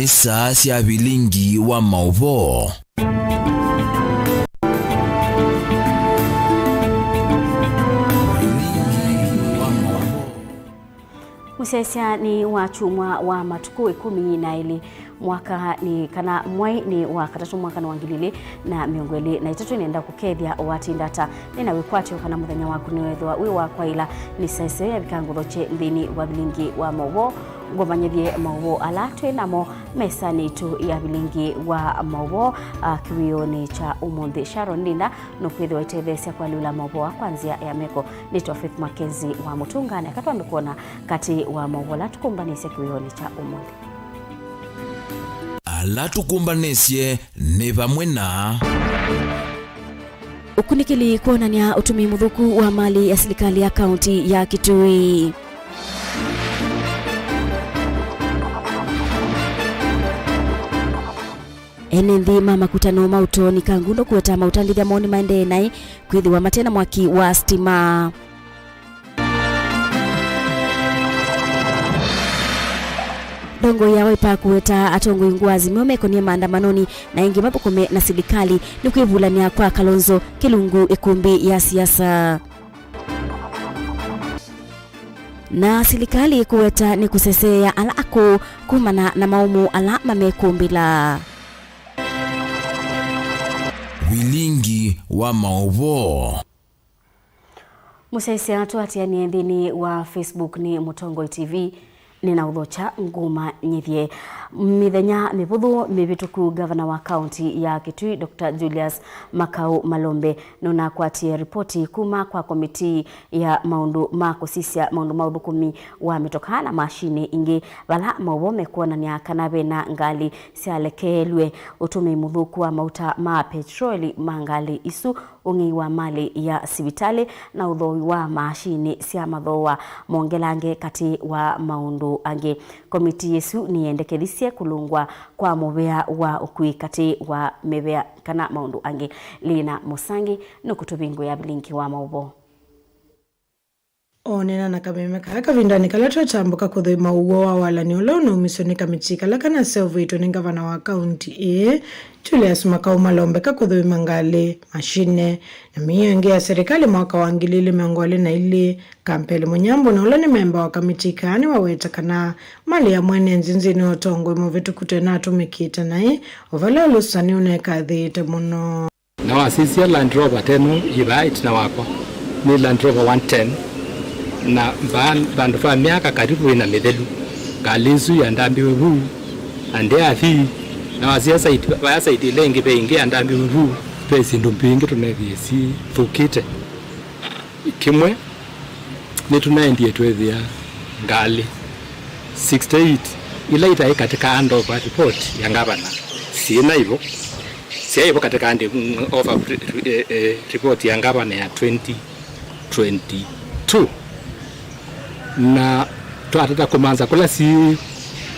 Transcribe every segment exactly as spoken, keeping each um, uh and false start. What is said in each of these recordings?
Nĩ saa sya vilingi wa maũvoo. Mũsyaĩĩsya nĩ wa kyumwa wa matukũ ĩkũmi na elĩ, mwaka nĩ kana mwai nĩ wa katatũ, mwaka nĩ wa ngili ilĩ na mĩongo ĩlĩ na itatũ. Nĩenda kũkethya watinda ata. Nĩ na wĩkwatyo kana mũthenya waku nĩwethĩwa wĩ wa kwaĩla. Nĩ saa ĩsu yavika ngũthokye nthĩnĩ wa vilingi wa maũvoo, ngũmanyĩthye maũvoo ala twĩ namo mesanĩ itũ ya vilingi wa maũvoo, a, kĩwĩonĩ kya ũmũnthĩ. Sharon Linda nũkwĩthĩwa ĩtetheesya kũalyũla maũvoo aa kwa nzĩa ya meko. Nĩtwa Faith Mackenzie wa Mũtũngane. Eka twambe kwona katĩ wa maũvoo ala tũkũmbanĩsye kĩwĩonĩ kya ũmũnthĩ. Ala tũkũmbanĩsye nĩ vamwe na ũkunĩkĩli kwonany'a ũtũmĩi mũthũku wa mali ya silikalĩ ya kaunti ya Kitui. Ene nthĩ ma makutano ma ũtoni Kangundo kũweta maũtandĩthya moo nĩmaendee naĩ kwĩthĩwa mate na mwaki wa sitima. Ndongoi ya Wiper kũweta atongoi ngũa Azimio mekonie maandamanonĩ na ĩngĩ mathũkũme na silikalĩ nĩ kwĩvulany'a kwa Kalonzo kĩlungu ĩkũmbĩ ya siasa. Na silikalĩ kũweta nĩ kũseseea ala akũũ kumana na maũmũ ala mamekũmbĩla. Vilingi wa maũvoo. Mũsyaĩĩsya tũatĩanĩe nthĩnĩ wa Facebook nĩ Mũtongoi T V, nĩnaũthokya ngũmanyĩthye. Mĩthenya mĩvũthũ mĩvĩtũku, ngavana wa kaunti ya Kitui, Doctor Julius Makau Malombe, nũnakwatie ripoti kuma kwa komitii ya maũndũ ma kũsisya maũndũ ma ũthũkũmi wa mĩtokaa na mashini ingĩ, vala maũvoo mekwonany'a kana vena ngalĩ syalekeelw'e, ũtũmĩi mũthũku wa mauta ma petroli ma ngalĩ isu, ũng'ei wa malĩ ya sivitalĩ, na ũthoowi wa mashini sya mathooa mongelange katĩ wa maũndũ angĩ. Komitii ĩsu nĩyendekethisye kũlũngwa kwa mũvea wa ũkui katĩ wa mĩvea kana maũndũ angĩ. Lina Mũsangi nũkũtũvingũĩa vilingi wa maũvoo. Oonena na kameme kaa kavindanĩ kala twetambũka kũthũima ũw'o wa walany'o ũla ũnaumisye nĩ kamitii kala kanaseũvĩtwe nĩ ngavana wa kaunti ĩĩ, Julius Makau Malombe, ka kũthũima ngalĩ, mashine, na mĩio ĩngĩ ya silikalĩ mwaka wa ngili ilĩ mĩongo ĩlĩ na ilĩ. Kampeli Mũnyambũ, na ũla nĩ memba wa kamitii kaa, nĩwaweta kana malĩ ya mwene nzinzĩ nĩ ũtongoi mũvĩtũku twenatũmĩkĩte naĩ, o vala ũlũsani ũnekathĩĩte mũno. Na wasisya Land Rover teno yĩvaa ĩtina wakwa, nĩ Land Rover one ten, na mbaa vandũ va myaka karibu ĩna mĩthelu, ngalĩ ĩsu yandambiwe vu, na ndĩathi. Na wasisya side, vaya side ĩla ĩngĩ ve ĩngĩ yandambiwe vu, ve syĩndũ mbingĩ tũnethĩe syĩthũkĩte. Kĩmwe, nĩtũnaendie twethĩa ngalĩ sixty-eight ila itaĩ katika handover report ya ngavana, syĩ naivo, syaĩ vo katika hand over, eh, eh, report ya ngavana ya twenty twenty-two. Na twatata kũmanza kũla syĩ,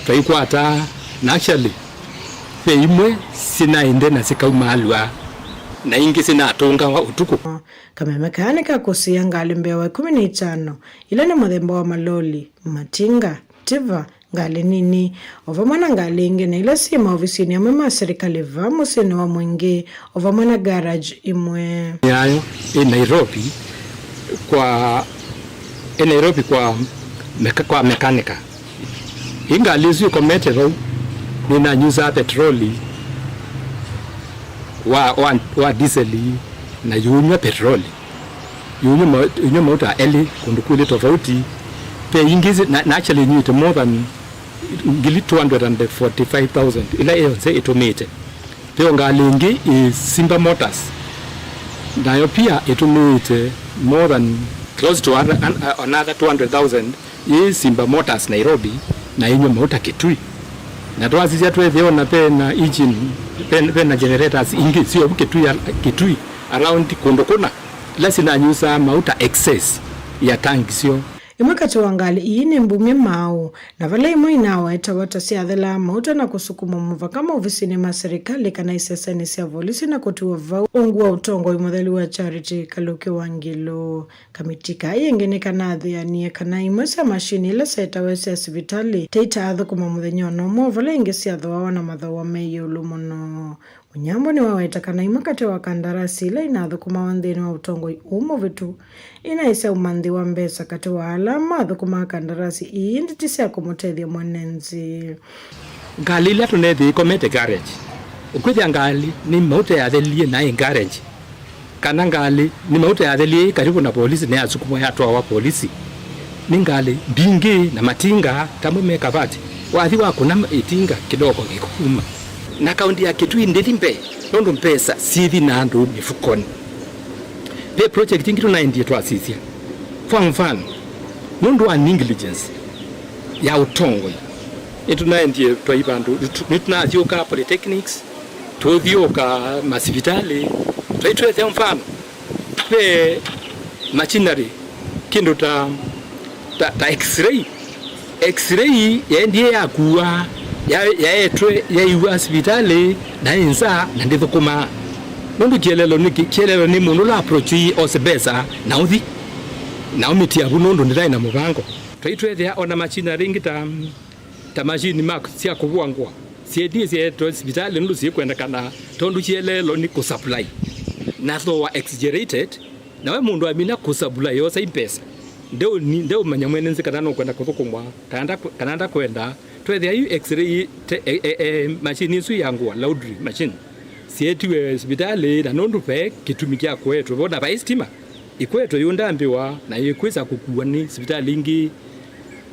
twaikwata, na actually, ve imwe syĩnaĩ nthĩ na syĩkaumaalw'a, na ingĩ syĩnatũngawa ũtukũ. Kameme kaa nĩ ka kũsiĩa ngalĩ mbee wa ĩkũmi na itano, ila nĩ mũthemba wa maloli, matinga, tiva, ngalĩ nini, o vamwe na ngalĩ ingĩ, na ila syĩ maovisinĩ amwe ma silikalĩ vaa mũsyĩnĩ wa mũingĩ, o vamwe na garage imwe. Yayo ĩ Nairobi kwa, ĩ Nairobi kwa meka-, kwa mekanika. Ĩ ngalĩ ĩsu ĩkomete vau, nĩnanyusaa petroli wa, wa, wa diseli na yũnyw'a petroli. Yũnyw'a ma-, yũnyw'a mauta elĩ kũndũ kwĩlĩ tofauti. Ve ingĩ zi-, na, na actually ĩnyw'ĩte more than ngili two hundred and forty-five thousand ĩla yonthe ĩtũmĩte. Ve o ngalĩ ĩngĩ ĩ Simba Motors, nayo pia ĩtũmĩĩte more than close to an-, an-, another two hundred thousand yĩ Simba Motors Nairobi, na ĩnyw'a mauta Kitui. Na twasisya twethĩa ona ve na engine, ve, ve na generators ingĩ syĩ ovu Kitui, Kitui around kũndũ kũna, ila sinanyusaa mauta excess ya tank syoo. Ĩmwe katĩ wa ngalĩ ii nĩ mbumye maaũ, na vala imwe inawetawa ta syathelaa mauta na kũsukuma mũvaka maovisinĩ ma serikali kana isesenĩ sya volisi na kũtiwa vau ungu wa ũtongoi mũthelu wa Charity Kaluki Wangilu. Kamiti kaa ĩngĩ nĩkanathĩanie kana imwe sya mashini ila syetawe sya sivitalĩ te itaathũkũma mũthenya o na ũmwe, o vala ingĩ syathooawa na mathooa me ĩũlũ mũno. Mũnyambwa nĩwaweta kana imwe katĩ wa kandarasi ila inathũkũmawa nthĩnĩ wa ũtongoi ũũ mũvĩtu inaĩ syaumanyĩthw'a mbesa katĩ wa ala mathũkũmaa kandarasi ii, ĩndĩ ti sya kũmũtethya mwene nthĩ. Ngalĩ ila tũneethĩie ikomete garage, ũkwĩthĩa ngalĩ nĩ mauta yathelie na ĩ garage, kana ngalĩ nĩ mauta yathelie ĩ karibu na polisi, nĩyasukumwa yatwawa polisi. Nĩ ngalĩ mbingĩ na matinga tamwe me kavati, wathi wakũna ĩtinga kĩdogo gĩkuma. Na kaunti ya Kitui ndĩthi mbee nũndũ mbesa syĩthi na andũ mĩfukonĩ. Ve project ingĩ tũnaendie twasisya. Kwa mfano, nũndũ wa negligence ya ũtongoi, nĩtũnaendie twai vandũ, nĩtũ-, nĩtũnathiũka polytechnics, tũthiũka masivitalĩ, twaitwethea mfano, ve machinery, kĩndũ ta, ta, ta x-ray. X-ray yaendie yakuwa, ya-, yaetwe, yaiwa sivitalĩ, na ĩ nza, na ndĩthũkũmaa. Nũndũ kĩeleelo nĩ kĩ? Kĩeleelo nĩ mũndũ ũla approach ĩ ose mbesa, na ũthi, na ũmĩtia vu nũndũ ndĩtaĩ na mũvango. Twaitwethea ona machinery ingĩ ta, ta machine ma, sya kũvũa ngũa. Syetie syeetwe sivitalĩ nũndũ syĩkwendekana tondũ kĩeleelo nĩ kũsupply. Na thooa exaggerated, na we mũndũ amina kũsupply yosa i mbesa. Ndeũni-, ndeũmanya mwene nzĩ kana nũkwenda kũthũkũmwa, kana nda-, kana ndakwenda. Twethĩa yu x-ray te-, e, e, e, machine isu ya ngũa, laundry machine, syeetiwe sivitalĩ, na nũndũ ve kĩtumi kya kũetwe vo, na vai sitima, ikwetwe yũndambĩwa, na yĩkwĩsa kũkuwa nĩ sivitalĩ ingĩ,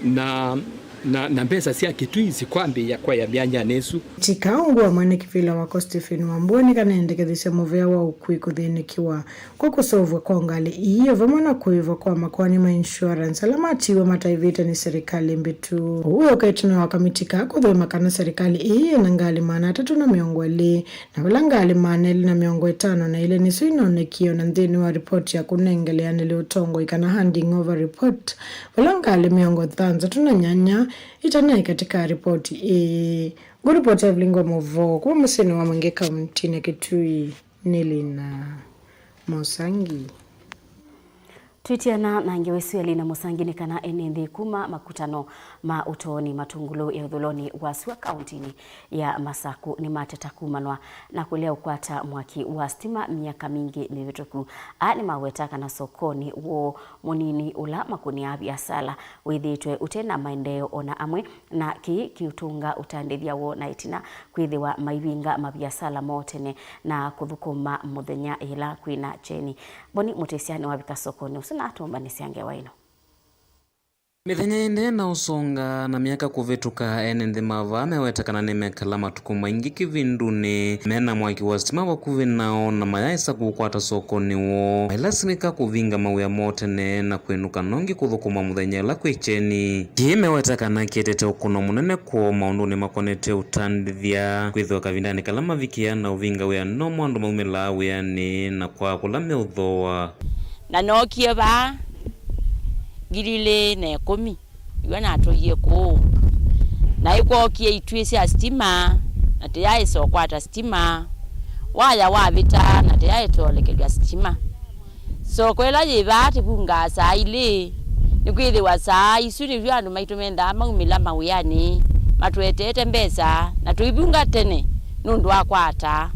na, na, na mbesa sya Kitui sikwambĩĩa kwaĩa myanyanĩ ĩsu. Ti kaũ ungu wa mwene kĩvĩla wakwa Stephen Wambua nĩkanendekethisye mũvea wa ũkui kũthĩnĩkĩwa kwa kũseũvw'a kwa ngalĩ ii, o vamwe na kũĩvwa kwa makoani ma insurance ala matiiwe mataĩvĩte nĩ serikali mbĩtu. Ũu wĩũka ĩtina wa kamiti kaa kũthũima kana serikali ii yĩna ngalĩ maana atatũ na mĩongo ĩlĩ, na vala ngalĩ maana elĩ na mĩongo ĩtano na ilĩ nĩsyo inonekie o na nthĩnĩ wa ripoti ya kũnengeleanĩlya ũtongoi kana handing over report, vala ngalĩ mĩongo thanthatũ na nyanya itanaĩ katĩ ka ripoti ĩĩ. Ngũripoti Evelyn Ngoma Ũvoo kuma mũsyĩnĩ wa Mwingĩ kauntinĩ ya Kitui nĩ Lina Mũsangi. Twĩtiana na ngewa ĩsu ya Lina Mũsangi nĩ kana ene nthĩ kuma makutano ma ũtooni Matungulu ya ũthũlonĩ wa sua kauntinĩ ya Masaku nĩmateta kumanwa na kũlea ũkwata mwaki wa sitima myaka mingĩ mĩvĩtũku. Aa nĩmaweta kana sokonĩ woo mũnini ũla makũnĩaa viasala wĩthĩĩtwe ũte na maendeeo o na amwe, na kĩĩ kĩũtũnga ũtandĩthya woo na ĩtina kwĩthĩwa maivinga maviasala moo tene na kũthũkũma mũthenya yĩla kwĩna kyeni. Boni Mũtĩsya nĩwavika sokonĩ ũsu na atũmbanĩsya ngewa ĩno. Mĩthenya ĩendee na ũsonga na myaka kũvĩtũka, ene nthĩ ma vaa meweta kana nĩmekala matukũ maingĩ kĩvindunĩ mena mwaki wa sitima vakuvĩ nao na mayaĩsa kũũkwata sokonĩ woo, mailasimĩka kũvinga mawĩa moo tene na kwĩnũka nongi kũthũkũma mũthenya ĩla kwĩ kyeni. Kĩĩ meweta kana kĩetete ũkũno mũnene kwoo maũndũnĩ makonetye ũtandĩthya, kwĩthĩwa kavindanĩ kala mavikĩaa na ũvinga wĩa nomo andũ maumĩlaa wĩanĩ na kwaa kũla meũthooa. Na nookie vaa ngili ilĩ na ĩkũmi, iwe natũie kũũ. Na ĩkwookie ituĩ sya sitima, na tĩyaĩsa ũkwata sitima. Waya wavĩta, na tĩyaĩsa ũlekelw'a sitima. Soko ĩla yĩ vaa tĩvungaa saa ilĩ, nĩkwĩthĩwa saa isu nĩw'o andũ maitũ mendaa maumĩla mawĩanĩ, matũeteete mbesa, na tũivunga tene nũndũ wa kwata.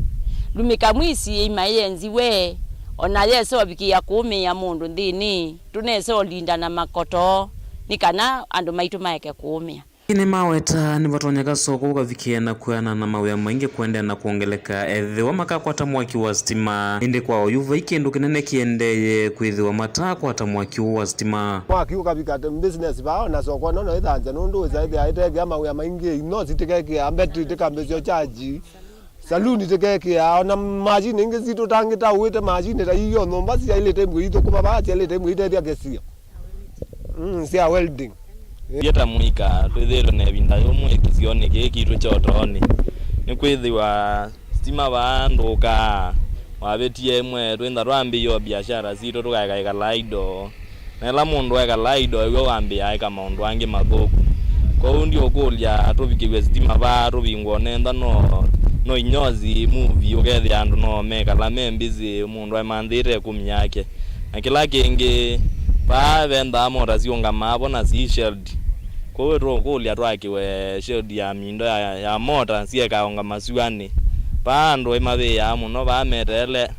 Lumĩka mwisi ĩimaĩe nziwe, o na yesa ũvikĩĩa kũũmĩĩa mũndũ nthĩnĩ, tũnesa ũlinda na makoto nĩ kana andũ maitũ maeke kũũmĩa. Nĩmaweta nĩvatonyeka soko ũkavikĩĩa na kwĩana na mawĩa maingĩ kũendeea na kwongeleka ethĩwa makakwata mwaki wa sitima. Ĩndĩ kwa oyu vai kĩndũ kĩnene kĩendeeye kwĩthĩwa mataakwata mwaki ũũ wa sitima. Mwaki ũkavika ate business vaa, o na soko ĩno no ĩthanze nũndũ wĩsa ĩthĩa ĩtekĩa mawĩa maingĩ, ino sitikekĩa, mbetri tikambĩsyo charge. Saluni tĩkekĩaa, o na machine ingĩ sitũ tangĩ ta ũĩte machine ta iyo nyũmba syaĩlĩte imwe ithũkũma vaa, syaĩlĩte imwe itethya kĩsio, mm, sya welding. Ithyĩ ta mũika, twĩthĩĩtwe na ĩvinda yũmwe kĩsionĩ kĩĩ kitũ kya ũtoonĩ. Nĩkwĩthĩwa sitima vaa ndũkaa, wavĩtie ĩmwe, twĩntha twambĩĩe o biashara sitũ tũkaeka ĩkala idle. Na ĩla mũndũ ekalaa indo ew'a wambĩĩa eka maũndũ angĩ mathũku. Kwoou ndiũkũlya tũvikĩw'e sitima vaa tũvingwa nenda no, no inyozi movie ũkethĩa andũ no mekala me busy mũndũ emanthĩte ĩkũmi yake. Na kĩla kĩngĩ, vaa vendaa mota siũngamaa vo na si shield. Kwoou tũũkũlya twakĩwe shield ya mindo ya, ya mota syekaũngama syũanĩ. Vaa andũ ĩmavĩĩaa mũno vaa meteele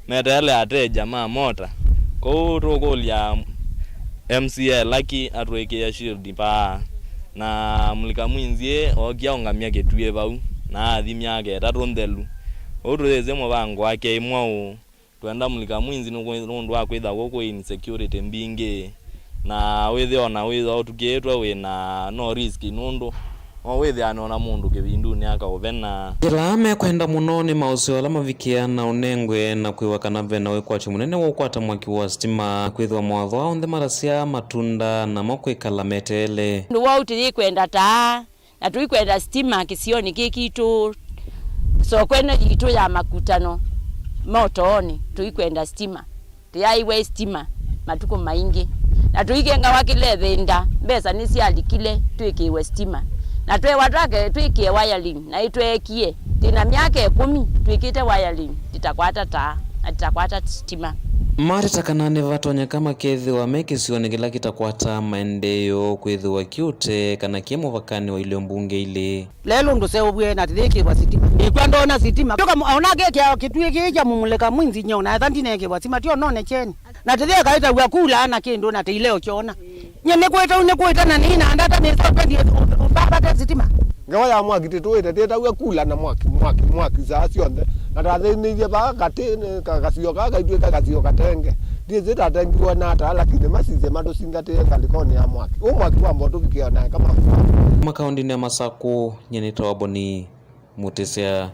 meteele ateja ma mota. Kwoou tũkũlya M C A Lucky atwĩkĩe shield paa, na Mulika Mwinzi ookie aũngamya kĩtuĩ vau, na athi myaka ĩtatũ nthelu. Ũu tũyĩsĩ mũvango wake ĩ mwaũ. Twenda Mulika Mwinzi nũkwĩ-, nũndũ wa kwĩtha kũkũ insecurity mbingĩ. Na wĩthĩe ona wĩthwa ũtukĩĩtwe wĩ na no risk nũndũ no wĩthĩane ona mũndũ kĩvindunĩ akaũvena. Yĩla mekwenda mũno nĩ maũseo ala mavikĩa na ũnengwe na kwĩwa kana ve na wĩkwatyo mũnene wa ũkwata mwaki wa sitima, kwĩthĩwa mawatho aa onthe matasya matunda namo kwĩkala meteele. Nĩ wau tũyĩkwenda taa. Na tũikwenda sitima kĩsionĩ kĩĩ kitũ, soko ĩno yitũ ya makutano motoonĩ, tũikwenda sitima. Tũyaaĩwe sitima matukũ maingĩ, na tũikengawa kĩla ĩvinda, mbesa nĩsyalikile twĩkĩĩwe sitima. Na tweewa twake twĩkĩe wiring, na ĩtweekie. Twĩ na myaka ĩkũmi twĩkĩte wiring, tĩtakwata taa, na tĩtakwata sitima. Mateta kana nĩvatonyeka makethĩwa me kĩsionĩ kĩla kĩtakwata maendeeo kwĩthĩwa kĩũte kana kĩ mũvakanĩ wa ilio mbunge ilĩ. Lelũ ndũseũvw'e na tĩthĩkĩĩwa sitima. Nĩkw'a ndoona sitima. Tũka ona kĩkĩa kĩtuĩ kĩĩ kya Mulika Mwinzi nyeo, na etha ndinekĩwa sitima, tyo none kyeni. Na tĩthĩekaĩtaw'a kula na kĩndũ na tĩileo kyona. Nye nĩkwĩte u nĩkwĩte na nĩinandata nĩsokethie ũtavate sitima. Ngewa ya mwaki tĩtũĩte, tĩtaw'a kula na mwaki, mwaki, mwaki saa syonthe. Na tathĩnĩithye vaa katĩ, nĩ ka-, kasio kaa kaitw'ĩka kasio katenge. Ndiĩsĩ tatengiwe na ata, lakini masisye matũsingatĩe ngalĩkonĩ ya mwaki. Ũ mwaki wamba ũtũvikĩa na kama. Makaũndĩnĩ ya Masakũ, nyie nĩtawa Boni Mũtĩsya.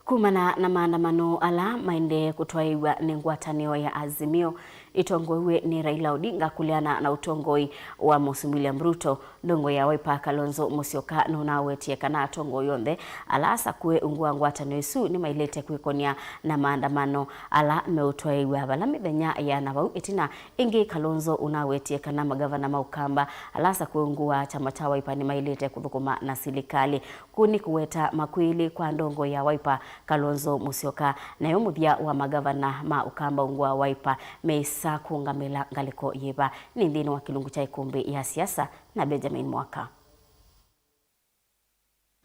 Kumana na maandamano ala maendee kũtwaĩĩw'a nĩ ngwatanĩo ya Azimio ĩtongoew'e nĩ Raila Odinga kũleana na ũtongoi wa Mũsumbĩ William Ruto, ndongoi ya Wiper Kalonzo Musyoka nũnawetie kana atongoi onthe ala asakũe ungu wa ngwatanĩo ĩsu nĩmaĩlĩte kwĩkony'a na maandamano ala meũtwaĩĩw'a vala mĩthenya yĩana vau ĩtina. Ĩngĩ, Kalonzo ũnawetie kana magavana ma Ũkamba ala asakũe ungu wa kyama kya Wiper nĩmaĩlĩte kũthũkũma na silikalĩ. Kũu nĩ kũweta makw'ĩĩlĩ kwa ndongoi ya Wiper, Kalonzo Musyoka, nayo mũthya wa magavana ma Ũkamba ungu wa Wiper meĩsa kũũngamĩla ngalĩko yĩva. Nĩ nthĩnĩ wa kĩlungu kya ĩkũmbĩ ya siasa na Benjamin Mwaka.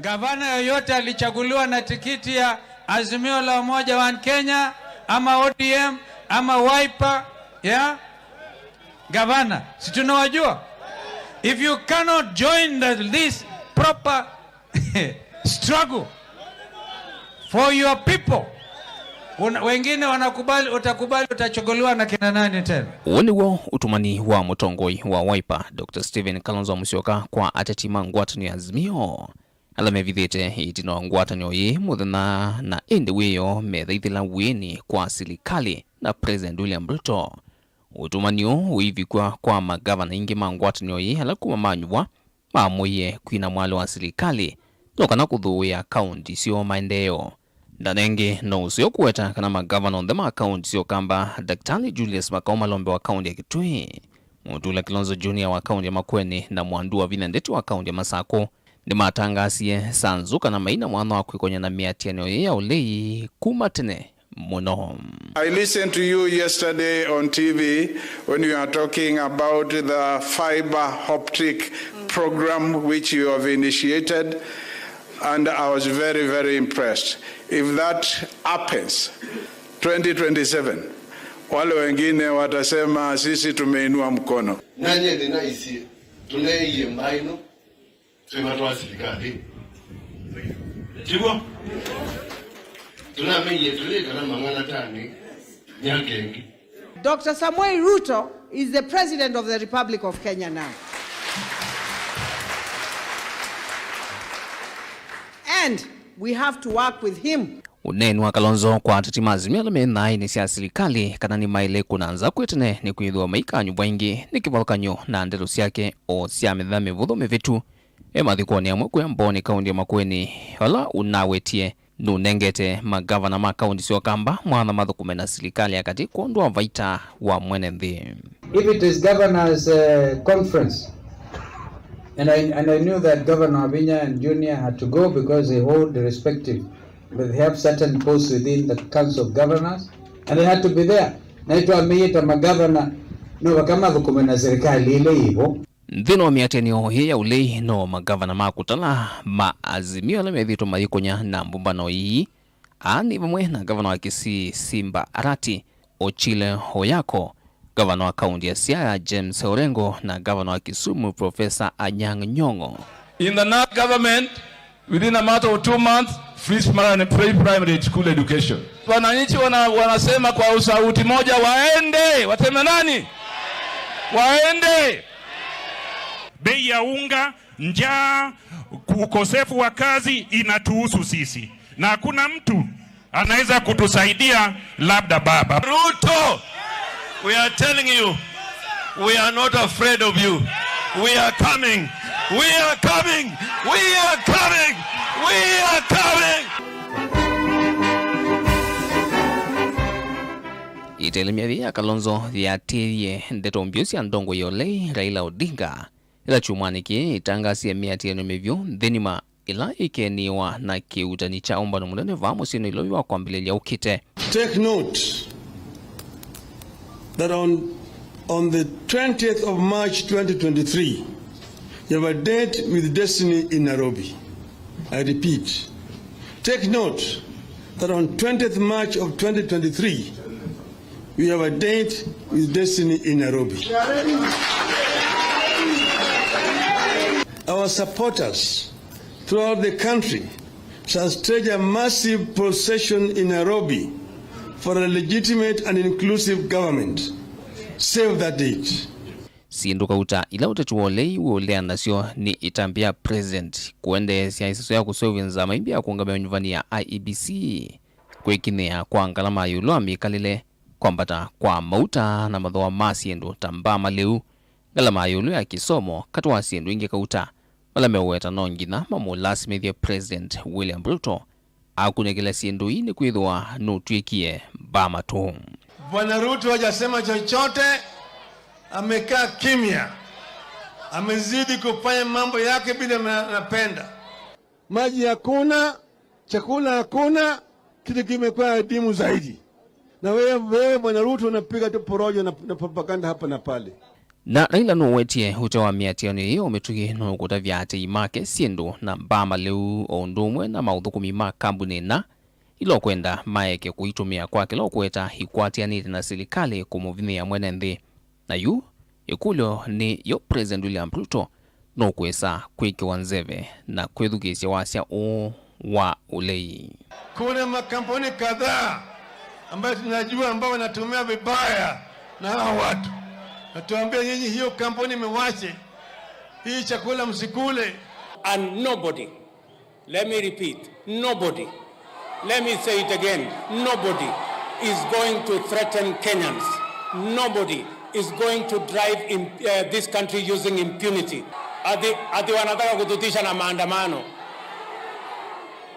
Gavana yoyote alichaguliwa na tikiti ya Azimio la Umoja One Kenya ama O D M ama Wiper, yeah? Gavana, si tunawajua? If you cannot join the, this proper struggle for your people, una, wengine wanakubali, utakubali utachaguliwa na kina nani tena? Ũũ nĩw'o ũtũmani wa mũtongoi wa Wiper, Doctor Stephen Kalonzo Musyoka, kwa ateti ma ngwatanĩo ya Azimio ala mevithĩte ĩtina wa ngwatanĩo yĩĩ mũthenya, na ĩndĩ wĩoo methaithĩla wĩĩnĩ kwa silikalĩ na President William Ruto. Ũtũmani ũũ ũivikw'a kwa magavana aingĩ ma ngwatanĩo yĩĩ ala kuma manyuvwa maamũie kwina mwalĩ wa silikalĩ no kana kũthũĩa kaũnti syoo maendeeo. Ndanenge no ũseo kũweta kana magavana onthe ma kaũnti sya Ũkamba, Daktari Julius Makau Malombe wa kaũnti ya Kitui, Mutula Kilonzo Junior wa kaũnti ya Makueni, na Mwandu wa Vinya Ndeti wa kaũnti ya Masakũ, nĩmatangaasie sanzu kana maina mwanya wa kwĩkony'a na mĩatĩanĩo yĩĩ ya ũlei kuma tene mũno. I listened to you yesterday on T V when you are talking about the fiber optic program which you have initiated, and I was very, very impressed. If that happens, twenty twenty-seven, wale wengine watasema sisi tumeinua mkono. Nanye nĩnaisye tũneeie mbaĩ ĩno twĩmatwaa silikalĩ. Tiguo? Tũnameiye tũyĩkala mang'ana tani myaka ĩngĩ. Doctor Samuel Ruto is the president of the Republic of Kenya now. And we have to work with him. Ũneeni wa Kalonzo kwa ateti ma Azimio ala me nthaaĩnĩ sya silikalĩ kana nĩmaĩle kũna nza kwĩ tene nĩkwĩthĩwa maikanyuvwa ĩngĩ nĩ kĩvathũkany'o na ndeto syake o sya mĩthenya mĩvũthũ mĩvĩtu e mathikonĩ amwe kwĩ Amboni, kaũnti ya Makueni, vala ũnawetie nũnengete magavana ma kaunti sya Ũkamba mwanya mathũkũme na silikalĩ ya katĩ kwondũ wa vaita wa mwene nthĩ. If it is governors, uh, conference, and I, and I knew that Governor Wavinya and Junior had to go because they hold the respective, but they have certain posts within the Council of Governors, and they had to be there. Na nĩtwamĩie ta magavana, no vaka mathũkũme na silikalĩ ĩla yĩvo. Nthĩnĩ wa mĩatĩanĩo ĩĩ ya ũlei, no magavana ma kũtala ma Azimio ala methĩĩtwe mayĩkũnya na mbũmbano ii. Aa nĩ vamwe na ngavana wa Kisii Simba Arati, Ochile Oyako, ngavana wa kaunti ya Siaya James Orengo, na ngavana wa Kisumu Professor Anyang' Nyong'o. In the next government, within a matter of two months, free primary, free primary school education. Wananchi wana-, wanasema kwa sauti moja, waende. Wateme nani? Waende. Bei ya unga, njaa, ukosefu wa kazi inatuhusu sisi. Na hakuna mtu anaweza kutusaidia, labda baba. Ruto, we are telling you, we are not afraid of you. We are coming. We are coming. We are coming. We are coming. Ĩtelemya yĩĩ ya Kalonzo yĩatĩĩie ndeto mbyũ sya ndongoi ya ũlei Raila Odinga, ĩla kyumwanĩ kĩĩ ĩtangasie mĩatĩanĩo mĩvyũ nthĩ nima ĩla ĩkeniwa na kĩuutani kya ũmbano mũnene vaa mũsyĩnĩ Nairobi wa kwambĩlĩlya ũkĩte. Take note that on, on the twentieth of March twenty twenty-three, you have a date with Destiny in Nairobi. I repeat, take note that on twentieth March of twenty twenty-three, we have a date with Destiny in Nairobi. Our supporters throughout the country shall stage a massive procession in Nairobi for a legitimate and inclusive government. Save that date. Syĩndũ kauta ila ũteti wa ũlei wĩũlea nasyo nĩ ĩtambya ya President kũendeesya ĩsesũ ya kũseũvya nzama ĩmbya ya kũũngamĩa nyuvani ya I E B C, kwĩkinyĩa kwa ngalama ya ĩũlũ wa mĩkalĩle, kwambata kwa mauta na mathooa ma syĩndũ ta mbaa malĩu, ngalama ya ĩũlũ ya kĩsomo, katĩ wa syĩndũ ingĩ kauta. Vala meũweta no nginya mamũlasimĩthye President William Ruto akunĩkĩle syĩndũ ii nĩkwĩthĩwa nũtw'ĩkie mbaa matũ. Bwana Ruto hajasema chochote, amekaa kimya. Amezidi kufanya mambo yake vile ana-, anapenda. Maji hakuna, chakula hakuna, kitu kimekuwa adimu zaidi. Na wewe, wewe Bwana Ruto unapiga tu porojo na, na propaganda hapa na pale. Na Raila nũwetie ũtee wa mĩatĩanĩo ĩĩ o mĩtũkĩ nũkũtavya aatĩĩi make syĩndũ na mbaa malĩu o ũndũ ũmwe na maũthũkũmi ma kambunĩ ĩna ila ũkwenda maeke kũitũmĩa kwa kĩla ũkũweta ikwatĩanĩte na silikalĩ kũmũvinyĩĩa mwene nthĩ. Na yu ĩkũlyo nĩ yo President William Ruto nũkwĩsa kwĩkĩwa nzeve na kwĩthukĩĩsya wasya ũũ wa ũlei. Kuna makampuni kadhaa ambayo tunajua ambao wanatumia vibaya na hawa watu. Natuambia nyinyi, hiyo kampuni mwache, hii chakula msikule. And nobody, let me repeat, nobody, let me say it again, nobody is going to threaten Kenyans. Nobody is going to drive in, uh, this country using impunity. Ati, ati wanataka kututisha na maandamano.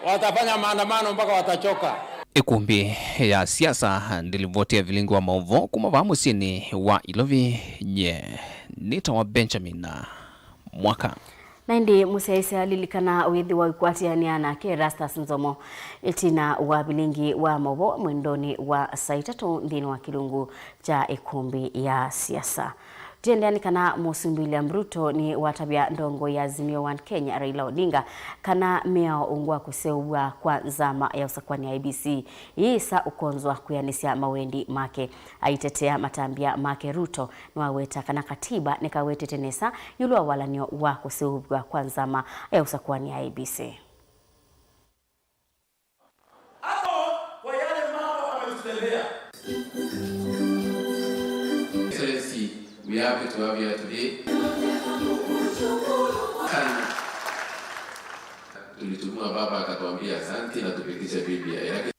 Watafanya maandamano mpaka watachoka. Ĩkumbi ya siasa ndĩlivoti ya vilingi wa maũvoo kuma vaa mũsyĩnĩ wa Ilovi. Nye nĩtawa Benjamin Mwaka. Na ĩndĩ mũsyaĩĩsya lilikana wĩthĩwa ũikwatĩanĩa nake Erastus Nzomo ĩtina wa vilingi wa maũvoo mwendonĩ wa saa itatũ nthĩnĩ wa kĩlungu kya ĩkumbi ya siasa. Tũiendeea nĩ kana Mũsumbĩ William Ruto nĩwatavya ndongoi ya Azimio One Kenya Raila Odinga kana mĩao ungu wa kũseũvw'a kwa nzama ya ũsakũani ya I E B C yĩĩsa ũkonzwa kwĩanĩsya mawendi make. Aitetea matambya make, Ruto nĩwaweta kana katiba nĩkawetete nesa ĩũlũ wa walany'o wa kũseũvw'a kwa nzama ya ũsakũani ya I E B C. Hata kwa yale mambo ametutendea. Excellency, we are happy to have you here today. Sana. Tulitumiwa baba akatuambia asante na tupitishe Biblia yake.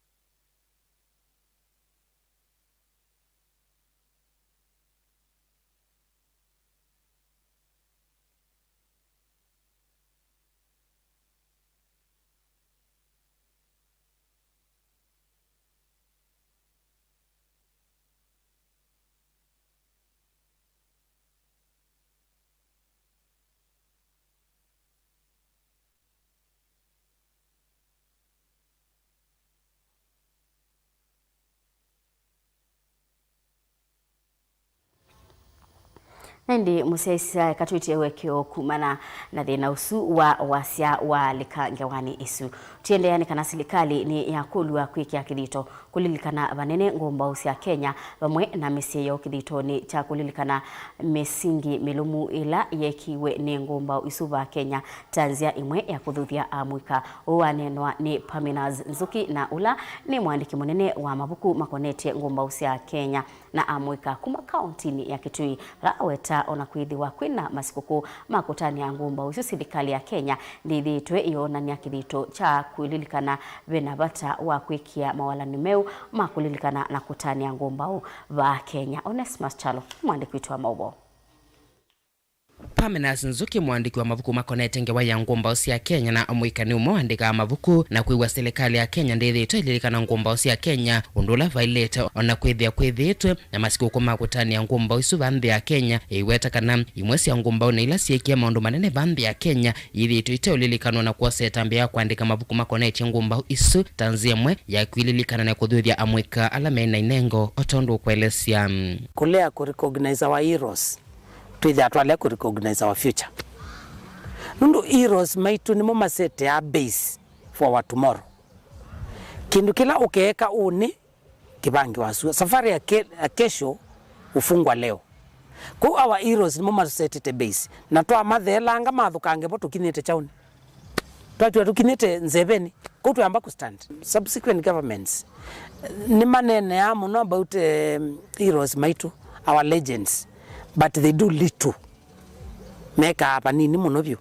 Na ĩndĩ mũsyaĩĩsya eka twĩtye ũekeo kumana na thĩna ũsu wa wasya waalĩka ngewanĩ ĩsu. Tũiendeea nĩ kana silikalĩ nĩ yakũlw'a kwĩkĩa kĩthito kũlilikana vanene ngũmbaũ sya Kenya vamwe na mĩsyĩ yoo kĩthitonĩ kya kũlilikana mĩsingi mĩlũmu ĩla yeekiwe nĩ ngũmbaũ isu va Kenya ta nzĩa ĩmwe ya kũthuthya amũika. Ũũ waneenwa nĩ Paminas Nzuki, na ũla nĩ mũandĩki mũnene wa mavuku makonetye ngũmbaũ sya Kenya na amũika kuma kauntinĩ ya Kitui, vala aweta ona kwĩthĩwa kwĩna masikũkũ ma kũtanĩa ngũmbaũ isu, silikalĩ ya Kenya ndĩthĩĩtwe ĩyoonany'a kĩthito kya kwĩlilikana ve na vata wa kwĩkĩa mawalany'o meũ ma kũlilikana na kũtanĩa ngũmbaũ vaa Kenya. Onesmus Kyalo, mwandĩki witũ wa maũvoo. Paminas Nzuki, mũandĩki wa mavuku makonetye ngewa ya ngũmbaũ sya Kenya na amũika, nĩ ũmwe ũandĩkaa mavuku, na kwĩw'a silikalĩ ya Kenya ndĩthĩĩtwe ĩlilikana ngũmbaũ sya Kenya ũndũ ũla vaĩlĩte, ona kwĩthĩa kwĩthĩĩtwe na masikũkũ ma kũtanĩa ngũmbaũ isu va nthĩ ya Kenya, ĩiweta kana imwe sya ngũmbaũ na ila syeekie maũndũ manene va nthĩ ya Kenya iyĩthĩĩtwe iteũlilikanwa, na kwosa ĩtambya ya kũandĩka mavuku makonetye ngũmbaũ isu ta nzĩa ĩmwe ya kwĩlilikana na kũthuthya amũika ala me na inengo, o tondũ ũkũelesya. Kũlea kũ recognize our heroes, twĩthĩa twalea kũ recognize our future. Nũndũ heroes maitũ nĩmo masetea base for our tomorrow. Kĩndũ kĩla ũkeeka ũnĩ kĩvange wasua. Safari ya ke-, ya kesho hufungwa leo. Kũu our heroes nĩmo masetete base. Na twamatheelanga mathũkange vo tũkinyĩte kyaũnĩ. Twatw'a tũkinyĩte nzevenĩ. Kũu twayamba kũ stand. Subsequent governments nĩmaneeneaa mũno about, eh, heroes maitũ, our legends, but they do little. Mekaa vanini mũno vyũ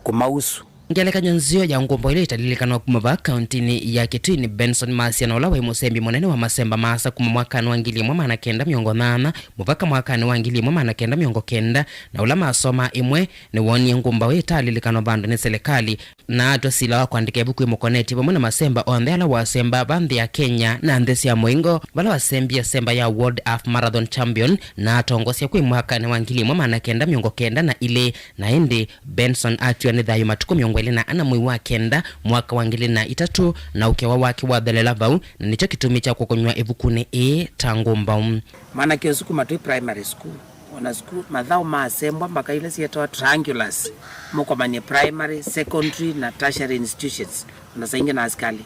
kũmausu. Ngelekany'o nzeo ya ngũmbaũ ila italilikanwa kuma vaa kauntinĩ ya Kitui nĩ Benson Masia, na ũla waĩ mũsembi mũnene wa masemba maasa kuma mwakanĩ wa ngili ĩmwe maana kenda mĩongo nyaanya mũvaka mwakanĩ wa ngili ĩmwe maana kenda mĩongo kenda, na ũla masoma ĩmwe nĩwoonie ngũmbaũ ĩtalilikanwa vandũ nĩ silikalĩ, na atw'a sila wa kũandĩka ĩvuku ĩmũkonetye vamwe na masemba onthe ala wasemba va nthĩ ya Kenya na nthĩ sya mũingo, vala wasembie semba ya World Half Marathon Champion na atongosya kwĩ mwakanĩ wa ngili ĩmwe maana kenda mĩongo kenda na ilĩ. Na ĩndĩ Benson atw'a nĩ thayũ matukũ mĩongo ĩlĩ na ana mwei wa kenda mwaka wa ngili na itatũ, na ũkewa wake wathelela vau, na nĩkyo kĩtumi kya kũkonywa ĩvukunĩ ĩĩ ta ngũmbaũ. Mwanake ũsu kuma twĩ primary school, ona school, mathaũ ma asembwa mbaka ila syetawa triangulars, mũkomanie primary, secondary na tertiary institutions, ona saingĩ na asikalĩ.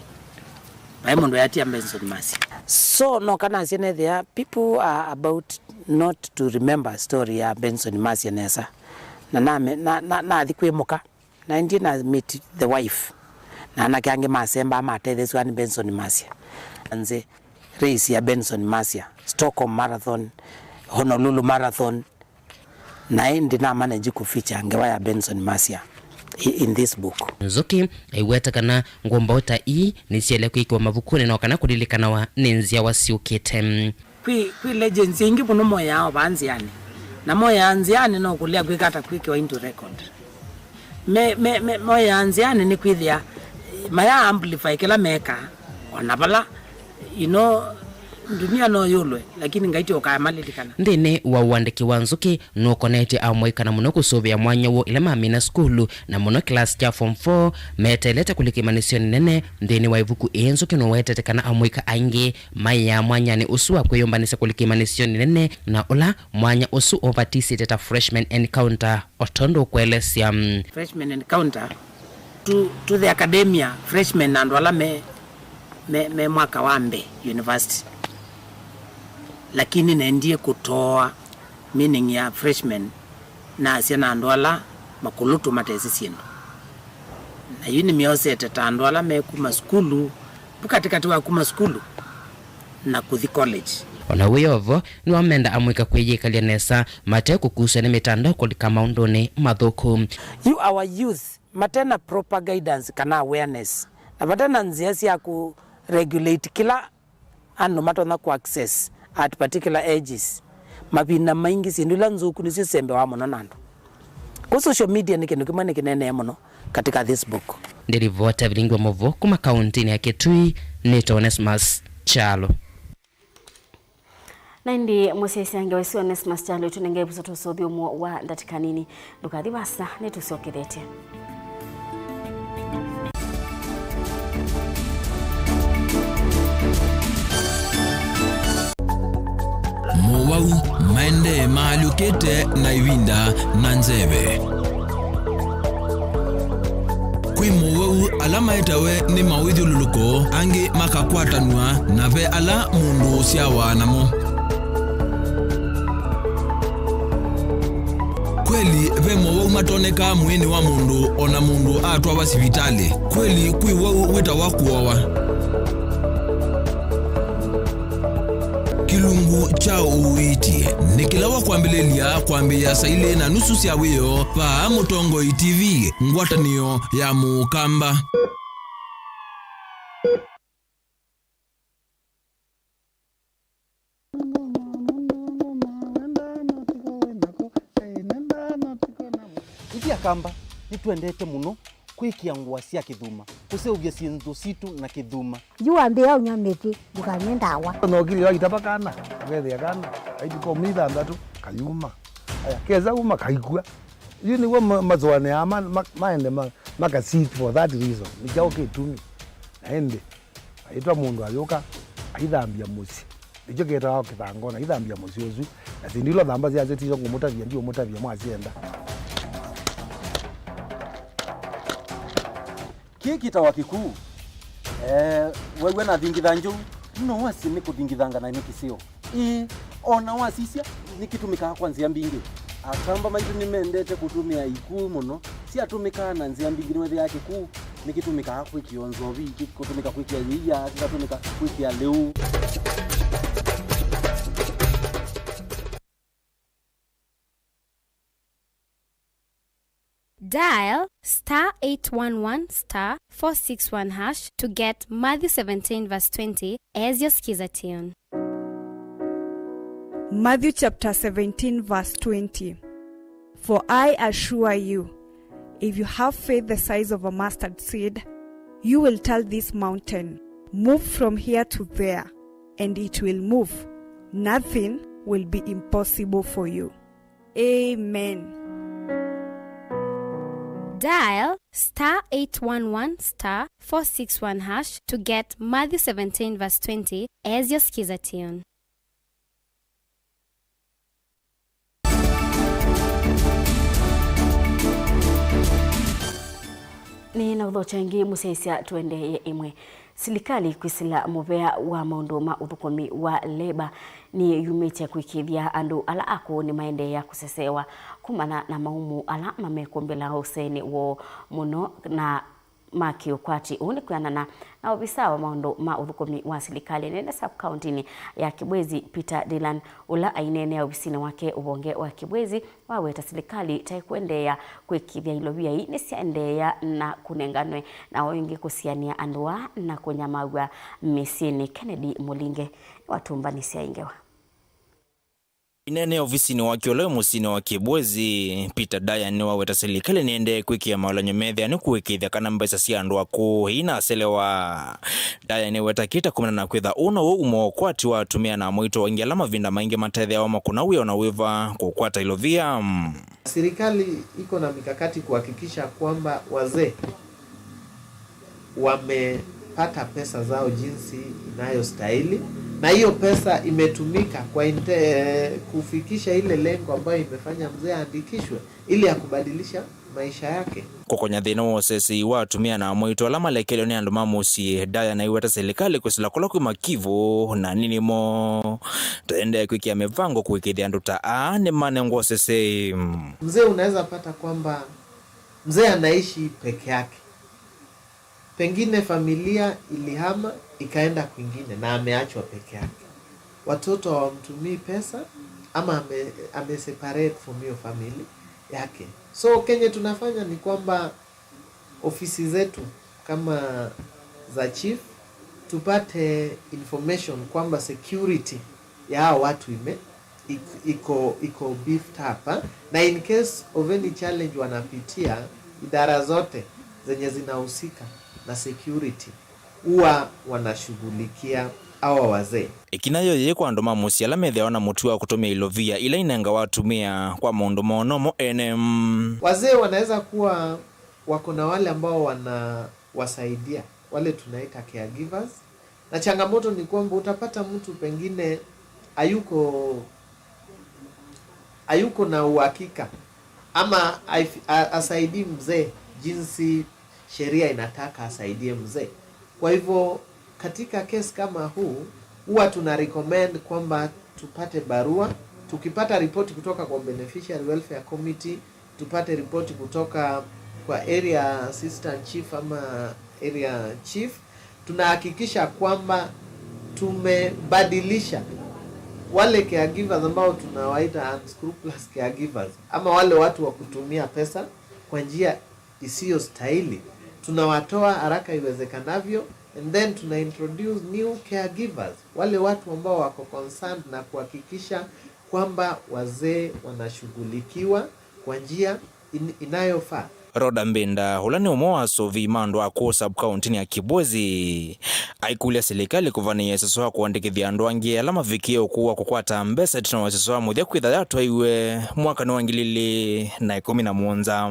Vai mũndũ yatia Benson Masia. So, no kana asya nethĩa, people are about not to remember story ya Benson Masia nesa. Na name-, na, na, nathi kwĩ mũka. Naendie na meet the wife. Na anake angĩ masembaa matetheesw'a nĩ Benson Masia. Nze race ya Benson Masia, Stockholm Marathon, Honolulu Marathon, na ĩndĩ na manage kũ feature ngewa ya Benson Masia i-, in this book. Nzuki aiweta kana ngũmbaũ ta ii nĩsyaĩle kwĩkĩwa mavukunĩ no kana kũlilikanawa nĩ nzyawa syũkĩte. Kwĩ, kwĩ legends aingĩ mũno moyaa o vaa nzĩanĩ. Na moyaa nzĩanĩ no kũlea kwĩka ata kwĩkĩwa into record. Me, me, me, moyaa nzĩanĩ nĩ kwĩthĩa maya amplify kĩla mekaa, o na vala, you know, ndunia no yũlwe, lakini Ngai ti ũkaya malilikana. Nthĩnĩ wa ũandĩki wa Nzuki, nũkonetye amũika na mũno kũsũvĩa mwanya woo ĩla mamina sukulu, na mũno kĩlasi kya form four, meteelete kũlika imanyĩsyonĩ nene. Nthĩnĩ wa ĩvuku ĩĩ, Nzuki nũwetete kana amũika aingĩ maĩaa mwanyanĩ ũsu wa kwĩyũmbanĩsya kũlika imanyĩsyonĩ nene, na ũla mwanya ũsu ũvatisĩte ta freshman encounter, o tondũ ũkũelesya. Freshman encounter, to, to the academia, freshmen na andũ ala me, me, me mwaka wa mbee university. Lakini nendie kũtoa meaning ya freshman, nasya na andũ ala makũlũtũ matesĩ syĩndũ. Na yu nĩmyosete ta andũ ala me kuma sukulu, vu katĩkatĩ wa kuma sukulu na kũthi college. O na wĩ o vo, nĩwamenda amũika kwĩyĩkalya nesa mate kũkusw'a nĩ mĩtandao kũlika maũndũnĩ mathũku. Yu our youth mate na proper guidance kana awareness, na vate na nzĩa sya kũ regulate kĩla andũ matonya kũ access at particular ages. Mavinda maingĩ syĩndũ ila nzũku nĩsyo isembeawa mũno na andũ. Kũ social media nĩ kĩndũ kĩmwe nĩkĩneenee mũno katika this book. Ndĩlivota vilingi wa mũvo kuma kauntinĩ ya Kitui, nĩtawa Onesmus Kyalo. Na ĩndĩ mũsyaĩĩsya ngewa ĩsu Onesmus Kyalo ĩtũnengae ĩvuso tũsũvye ũmwe wa ndatĩka nini. Ndũkathi vaasa, nĩtũsyokethete. Mũuo Maendee maalyũkĩte na ĩvinda na nzeve. Kwĩ mowau ala maetawe nĩ mawĩthyũlũlũko, angĩ makakwatanw'a, na ve ala mũndũ ũsyawa namo. Kweli, ve mowau matonekaa mwĩĩnĩ wa mũndũ o na mũndũ atwawa sivitalĩ. Kweli, kwĩ wau wĩtawa kũowa. Kĩlungu kya ũiiti nĩ kĩla wa kwambĩlĩlya kwambĩĩa saa ilĩ na nusu sya wĩoo vaa Mũtongoi T V, ngwatanĩo ya Mũkamba. Ithyĩ Akamba nĩtwendete mũno kwĩkĩa ngũa sya kĩthuma, kũseũvya syĩndũ sitũ na kĩthuma. Yu wambĩĩa ũnyw'a mĩtĩ, ndũkanywe ndawa. Nokili wakitava kana, ũkethĩa kana, aituka ũmĩ ithanthatu, kayuma. Aya, kesa uma, kaikw'a. Yu nĩw'o ma-, masũanĩaa ma-, ma-, maende ma-, maka seek for that reason. Nĩ kyaũ kĩtumi? Na ĩndĩ, aitwa mũndũ ayũka, aithambya mũsyĩ. Nĩkyo kĩtawa kĩthangona, aithambya mũsyĩ ũsu. Na syĩndũ ila ũthamba syasyo tisyo ngũmũtavya, ndiũmũtavya mwasyenda. Kĩĩ kĩtawa kĩkuu. Eh, wew'a nathingitha njou, no wasye nĩ kũthingithanga na nĩ kĩseo. Ĩĩ, o na wasisya, nĩkĩtũmĩkaa kwa nzĩa mbingĩ. Akamba maitũ nĩmendete kũtũmĩa ikuu mũno. Syatũmĩkaa na nzĩa mbingĩ, nĩwethĩaa kĩkuu nĩkĩtũmĩkaa kwĩkĩa nzovi, kĩ-, kũtũmĩka kwĩkĩa yĩia, kĩkatũmĩka kwĩkĩa lĩu. Dial star eight one one star four six one hash to get Matthew seventeen verse twenty as your skiza tune. Matthew chapter seventeen verse twenty. For I assure you, if you have faith the size of a mustard seed, you will tell this mountain, 'Move from here to there,' and it will move. Nothing will be impossible for you. Amen. Dial star eight one one star four six one hash to get Matthew seventeen verse twenty as your skiza tune. Nĩ na ũthokya ĩngĩ mũsyaĩĩsya tũendeeye ĩmwe. Silikalĩ kwĩsĩla mũvea wa maũndũ ma ũthũkũmi wa Labour nĩyumĩtye kũĩkĩĩthya andũ ala akũũ nĩmaendeea kũseseewa kumana na maumu ala mamekũmbĩla ũseeni woo mũno na ma kĩũkwati. Ũu nĩ kwĩanana na ovisa wa maũndũ ma ũthũkũmi wa silikalĩ nene sub-kauntinĩ ya Kibwezi, Peter Dillon, ũla aineenea ovisinĩ wake ũvonge wa Kibwezi, waweta silikalĩ ta ĩkũendeea kwĩkĩĩthya ilovia ii nĩsyaendeea na kũnenganwe, na o ĩngĩ kũsianĩa andũ aa na kũnyamaw'a mĩsyĩnĩ. Kennedy Mũlinge nĩwatũmbanĩsya ĩ ngewa. Aineenea ovisinĩ wake ũla wĩ mũsyĩnĩ wa Kibwezi, Peter Daya nĩwaweta silikalĩ nĩendee kwĩkĩa maũlany'o methĩa nĩ kũĩkĩĩthya kana mbesa sya andũ akũũ iinaselewa. Daya nĩweta kĩta kumana na kwĩtha ũũ now'o umo wa ũkwati wa atumĩa na amwaitũ aingĩ ala mavinda maingĩ matetheawa makũna wĩa o na wĩva kũkwata ilovia. Serikali iko na mikakati kuhakikisha kwamba wazee wamepata pesa zao jinsi inayostahili, na hiyo pesa imetumika kwa inte-, kufikisha ile lengo ambayo imefanya mzee aandikishwe ili ya kubadilisha maisha yake. Kũkonya thĩna wa ũsesei wa atumĩa na amwaitũ ala malekelwe nĩ andũ ma mũsyĩ, Daya naiweta silikalĩ kwĩsĩla kũla kwĩ makivũ na nini mo. Taendee kwĩkĩa mĩvango kũĩkĩĩthya andũ ta aa nĩmanengwa ũsesei. Mzee unaweza pata kwamba mzee anaishi peke yake. Pengine familia ilihama ikaenda kwingine na ameachwa peke yake. Watoto hawamtumii pesa ama ame, ame separate from hiyo family yake. So kenye tunafanya ni kwamba ofisi zetu kama za chief tupate information kwamba security ya hao watu ime ik-, iko, iko beefed up, ha? Na in case of any challenge wanapitia, idara zote zenye zinahusika na security huwa wanashughulikia hawa wazee. Ĩkinya yo yĩĩ kwa andũ ma mũsyĩ ala methĩawa na mũtuo wa kũtũmĩa ilovia ila inengawa atumĩa kwa maũndũ moo nomo ene. Wazee wanaweza kuwa wako na wale ambao wanawasaidia, wale tunaita caregivers. Na changamoto ni kwamba utapata mtu pengine hayuko hayuko na uhakika ama haif- ha- hasaidii mzee jinsi sheria inataka asaidie mzee. Kwa hivyo katika case kama huu huwa tuna recommend kwamba tupate barua, tukipata ripoti kutoka kwa Beneficiary Welfare Committee, tupate ripoti kutoka kwa area assistant chief ama area chief, tunahakikisha kwamba tumebadilisha wale caregivers ambao tunawaita unscrupulous caregivers ama wale watu wa kutumia pesa kwa njia isiyo stahili, tunawatoa haraka iwezekanavyo, and then tuna introduce new caregivers, wale watu ambao wako concerned na kuhakikisha kwamba wazee wanashughulikiwa kwa njia in- inayofaa. Rhoda Mbinda, ũla nĩ ũmwe wa asũvĩi ma andũ a kũũ sub-kaũntĩnĩ ya Kibwezi, aikũlya silikalĩ kũvanĩĩa ũsese wa kũandĩkĩthya andũ angĩ ala mavikie ũkũũ wa kũkwata mbesa ĩtina wa ũsese wa mũthya kwĩtha yatwaiwe mwakanĩ wa ngili ilĩ na ĩkũmi na mũonza.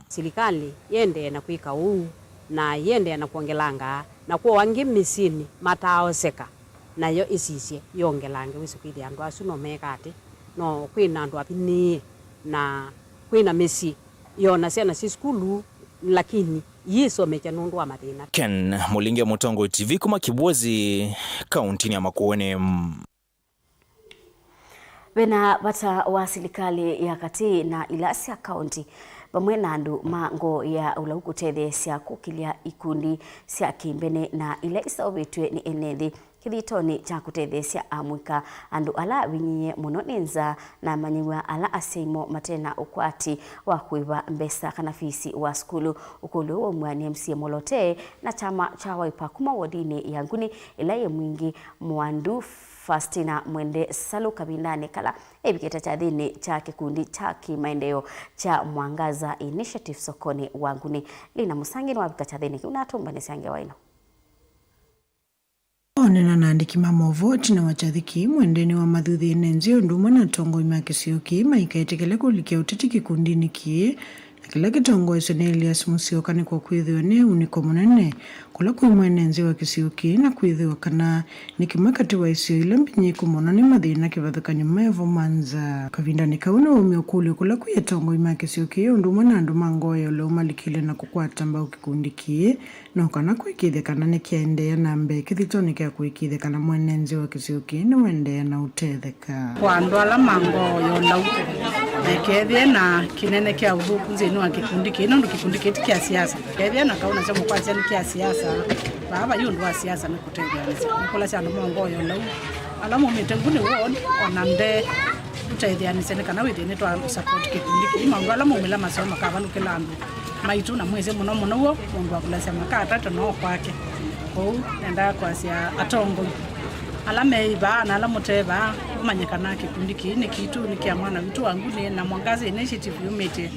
Silikalĩ yĩendee na kwĩka ũu, na yĩendee na kwongelanga na kwoa angĩ mĩsyĩnĩ mataaoseka, nayo ĩsisye yongelange. Wĩsĩ kwĩthĩa andũ asu no meeka atĩ, no kwĩ na andũ avinĩĩe, na kwĩ na mĩsyĩ yona syana syĩ sukulu, lakini yĩsomekya nũndũ wa mathĩna. Ken Mũlingi wa Mũtongoi T V kuma Kibwezi, kaũntĩnĩ ya Makueni. Ve na vata wa silikalĩ ya katĩ na ila sya kaũntĩ, vamwe na andũ ma ngoo ya ũlau kũtetheesya kũkĩlya ikundi sya kĩmbene na ila isaũvĩtw'e nĩ ene nthĩ kĩthitonĩ kya kũtetheesya amũika, andũ ala avinyĩĩe mũno nĩ nzaa, na amanyĩw'a ala asyai moo mate na ũkwati wa kũĩva mbesa kana fisi wa sukulu. Ũkũlyo ũũ waumw'a nĩ M C A Molote na kyama kya Wiper kuma wodinĩ ya Nguni ĩla yĩ Mwingi Mwandu, Fastina Mwende Salu kavindanĩ kala evikĩte kyathĩnĩ kya kĩkundi kya kĩmaendeeo kya Mwangaza Initiative sokonĩ wa Nguni. Lina Mũsangi nĩwavika kyathĩnĩ kĩu na atũmbanĩsya ngewa ĩno. Onena na andĩki ma maũvoo ĩtina wa kyathĩ kĩĩ, Mwende nĩwamathuthie ene nzĩ ũndũ ũmwe na atongoi ma kĩsio kĩĩ maikaetĩkĩle kũlikya ũteti kĩkundinĩ kĩĩ, na kĩla kĩtongoeswe nĩ Elias Musyoka nĩkw'o kwĩthĩwa nĩ aunĩko mũnene kũla kwĩ mwene nzĩ wa kĩsio kĩĩ, na kwĩthĩwa kana nĩ kĩmwe katĩ wa isio ila mbinyĩku mũno nĩ mathĩna kĩvathũkany'o mevo ma nzaa. Kavindanĩ kau nĩwaumya ũkũlyo kũla kwĩ atongoi ma kĩsio kĩĩ ũndũ ũmwe na andũ ma ngoo ya ũlau malikile na kũkwata mbau kĩkundi kĩĩ, no kana kũĩkĩĩthya kana nĩkyaendeea na mbee kĩthitonĩ kya kũĩkĩĩthya kana mwene nzĩ wa kĩsio kĩĩ nĩwaendeea na ũtetheka. Kwa andũ ala ma ngoo ya ũlau, na ĩkethĩe na kĩnene kya ũthũku nthĩnĩ wa kĩkundi kĩĩ, nũndũ kĩkundi kĩĩ ti kya siasa. Ĩkethĩe na kaũ nasyo mũkwasya nĩ kya siasa, vaa vai ũndũ wa siasa nĩ kũtetheanĩsya. Nĩkũlasya andũ ma ngoo ya ũlau ala maumĩte Nguni ward, ona mbee tũtetheanĩsye nĩ kana wĩthĩe nĩtwa support kĩkundi kĩĩ. Maũndũ ala maumĩla maseo makavalũkĩla andũ maitũ, na mwĩsĩ mũno mũno w'o mũndũ wa kũlasya maka atatũ no kwake. Kwoou nendaa kwasya atongoi ala me vaa na ala mũte vaa, mũmanye kana kĩkundi kĩĩ nĩ kitũ, nĩ kya mwana witũ wa Nguni, na Mwangaza Initiative yumĩte,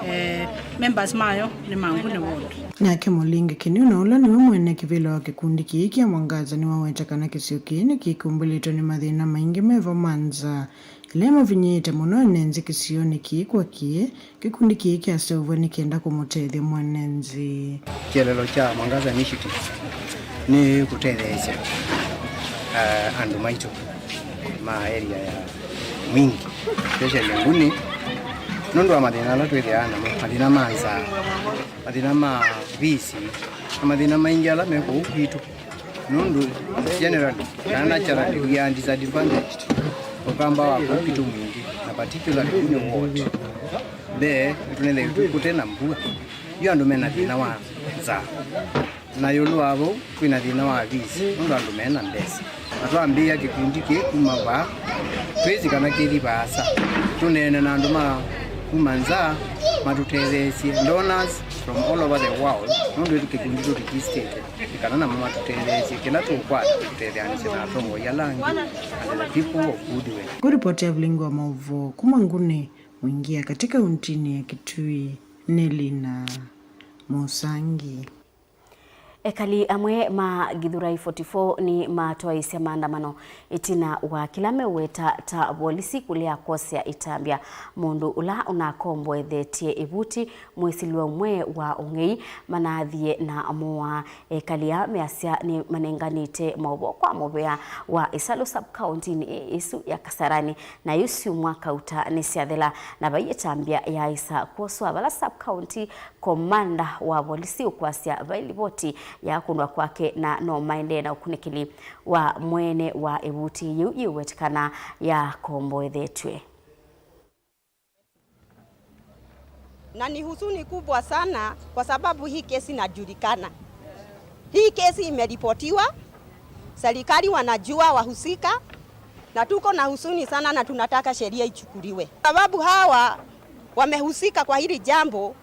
eh, members mayo nĩ ma Nguni ward. Nake Mũlingi Kĩniu, na ũla nĩwe mwene kĩvĩla wa kĩkundi kĩĩ kya Mwangaza, nĩwaweta kana kĩsio kĩĩ nĩkĩkumbĩlĩtwe nĩ mathĩna maingĩ mevo ma nzaa, ĩla ĩmavinyĩĩte mũno ene nzĩ kĩsionĩ kĩĩ kwa kĩĩ. Kĩkundi kĩĩ kyaseũvw'a nĩ kenda kũmũtethya mwene nzĩ. Kĩeleelo kya Mwangaza Initiative nĩ kũtetheesya, eh, andũ maitũ ma area ya Mwingi, especially Nguni, nũndũ wa mathĩna ala twĩthĩaa namo, mathĩna ma nzaa, mathĩna ma visi, na mathĩna maingĩ ala me kũu kwitũ. Nũndũ generally, kana naturally, we are disadvantaged. Ũkamba wa kũu kwitũ Mwingi, na particularly Nguni ward, mbee nĩtũnethĩĩtwe kũte na mbua, yu andũ mena thĩna wa nzaa. Na ĩũlũ wa vau, kwĩna thĩna wa visi, nũndũ andũ mena mbesa. Na twambĩĩa kĩkundi kĩĩ kuma vaa, twĩsĩ kana kĩthi vaasa. Tũneene na andũ ma kuma nzaa matũtetheesye, donors from all over the world, nũndũ ĩtũ kĩkundi tũregistĩte nĩ kana namo matũtetheesye kĩla tũũkwata, tũtetheanĩsye na atongoi ala angĩ, and the people of goodwill. Kũripoti ya Vilingi wa Maũvoo kuma Nguni, Mwingi ya katĩ kauntinĩ ya Kitui, nĩ Lina Mũsangi. Ekali amwe ma Githurai forty-four nĩmatwaĩĩsya maandamano ĩtina wa kĩla meũweta ta volisi kũlea kwosea ĩtambya mũndũ ũla ũnakomboethetye ĩvuti mwĩsĩlwa ũmwe wa ũng'ei manathie na moa. Ekali aa measya nĩmanenganĩte maũvoo kwa mũvea wa Ĩsalũ sub-county-inĩ ĩsu ya Kasarani, na yu syumwa kauta nĩsyathela na vai ĩtambya yaaĩsa kwoswa vala sub-county commander wa volisi ũkwasya vai livoti ya kũndwa kwake, na no maendee na ũkunĩkĩli wa mwene wa ĩvuti yĩu yĩũwetekana yakomboethetw'e. Na ni huzuni kubwa sana kwa sababu hii kesi inajulikana. Hii kesi imeripotiwa, serikali wanajua wahusika, na tuko na huzuni sana na tunataka sheria ichukuliwe. Sababu hawa wamehusika kwa hili jambo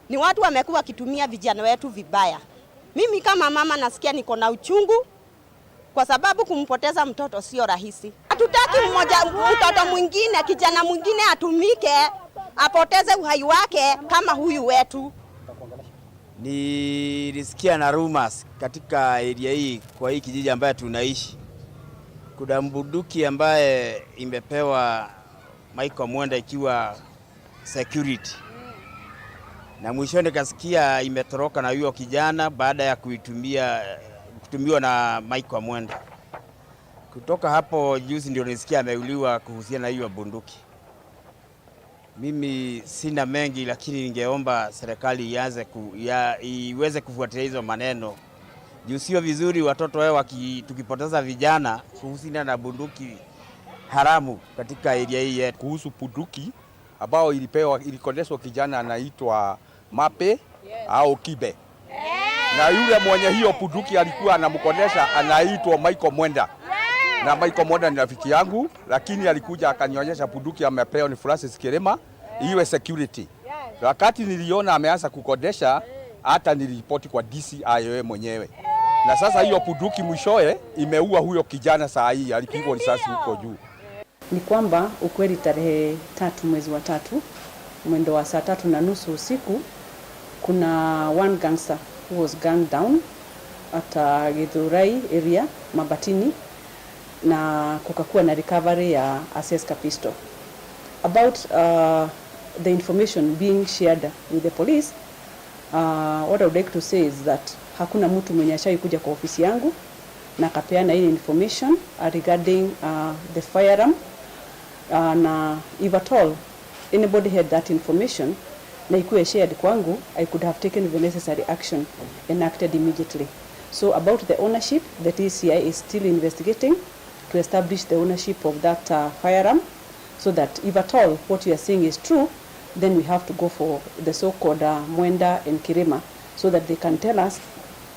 ni watu wamekuwa wakitumia vijana wetu vibaya. Mimi kama mama nasikia niko na uchungu kwa sababu kumpoteza mtoto sio rahisi. Hatutaki mmoja, mtoto mwingine, kijana mwingine atumike, apoteze uhai wake kama huyu wetu. Nilisikia na rumors katika area hii, kwa hii kijiji ambayo tunaishi, kuna bunduki ambaye imepewa Michael Mwenda ikiwa security. Na mwisho nikasikia imetoroka na huyo kijana baada ya kuitumia, kutumiwa na Michael Mwenda. Kutoka hapo juzi ndio nisikia ameuliwa kuhusiana na hiyo bunduki. Mimi sina mengi, lakini ningeomba serikali ianze ku, ya, iweze kufuatilia hizo maneno. Juu sio vizuri watoto wao waki, tukipoteza vijana kuhusiana na bunduki haramu katika area hii yetu. Kuhusu bunduki, ambao ilipewa, ilikodeshwa kijana anaitwa Mape au Kibe. Na yule mwenye hiyo bunduki alikuwa anamkodesha anaitwa Michael Mwenda. Na Michael Mwenda ni rafiki yangu, lakini alikuja akanionyesha bunduki amepewa ni Francis Kirima, iwe security. Wakati niliona ameanza kukodesha, hata niliripoti kwa D C I O mwenyewe. Na sasa hiyo bunduki mwishowe imeua huyo kijana saa hii, alipigwa risasi huko juu. Ni kwamba ukweli, tarehe tatu mwezi wa tatu, mwendo wa saa tatu na nusu usiku, kuna one gangster who was gunned down at, uh, Githurai area, Mabatini, na kukakuwa na recovery ya a Seska pistol. About, uh, the information being shared with the police, uh, what I would like to say is that hakuna mtu mwenye ashai kuja kwa ofisi yangu na akapeana any information, uh, regarding, uh, the firearm. Uh, na if at all anybody had that information na ikuwe shared kwangu, I could have taken the necessary action and acted immediately. So about the ownership, the D C I is still investigating to establish the ownership of that, uh, firearm, so that if at all what you are saying is true, then we have to go for the so-called, uh, Mwenda and Kirima, so that they can tell us